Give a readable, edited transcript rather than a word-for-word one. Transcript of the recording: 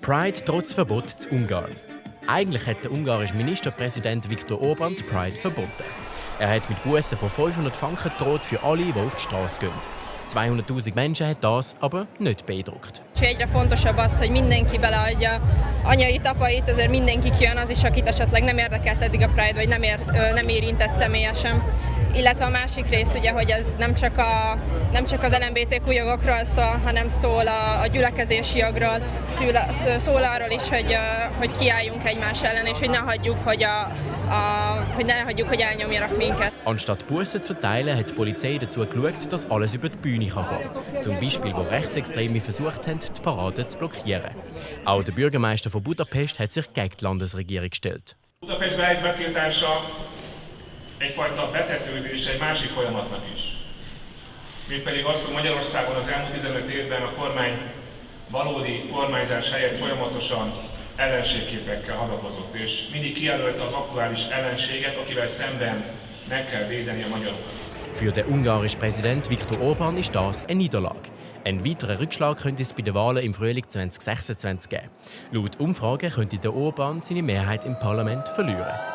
Pride trotz Verbot zu Ungarn. Eigentlich hat der ungarische Ministerpräsident Viktor Orbán die Pride verboten. Er hat mit Bussen von 500 Franken gedroht für alle, die auf die Straße gehen. 200'000 Menschen hat das aber nicht beeindruckt. Egyre fontosabb az, hogy mindenki beleadja anyait, apait, ezért mindenki kijön, az is, akit esetleg nem érdekelt eddig a Pride, vagy nem érintett személyesen. Illetve a másik rész, ugye, hogy ez nem csak az LMBTQ jogokról szól, hanem szól a gyülekezési jogról, szól arról is, hogy kiálljunk egymás ellen, és hogy ne hagyjuk, hogy elnyomjanak minket. Anstatt Bussen zu verteilen, hat die Polizei dazu geschaut, dass alles über die Bühne gehen kann. Zum Beispiel, wo Rechtsextreme versucht haben, die Parade zu blockieren. Auch der Bürgermeister von Budapest hat sich gegen die Landesregierung gestellt. Budapest betiltása egyfajta betetőzése egy másik folyamatnak is. Mégpedig az, hogy Magyarországon az elmúlt 15 évben a kormány valódi kormányzás helyett folyamatosan ellenségképekkel hadakozott, és mindig kijelölte az aktuális ellenséget, akivel szemben meg kell védeni a magyarokat. Für den ungarischen Präsident Viktor Orbán ist das eine Niederlage. Ein weiterer Rückschlag könnte es bei den Wahlen im Frühling 2026 geben. Laut Umfragen könnte der Orbán seine Mehrheit im Parlament verlieren.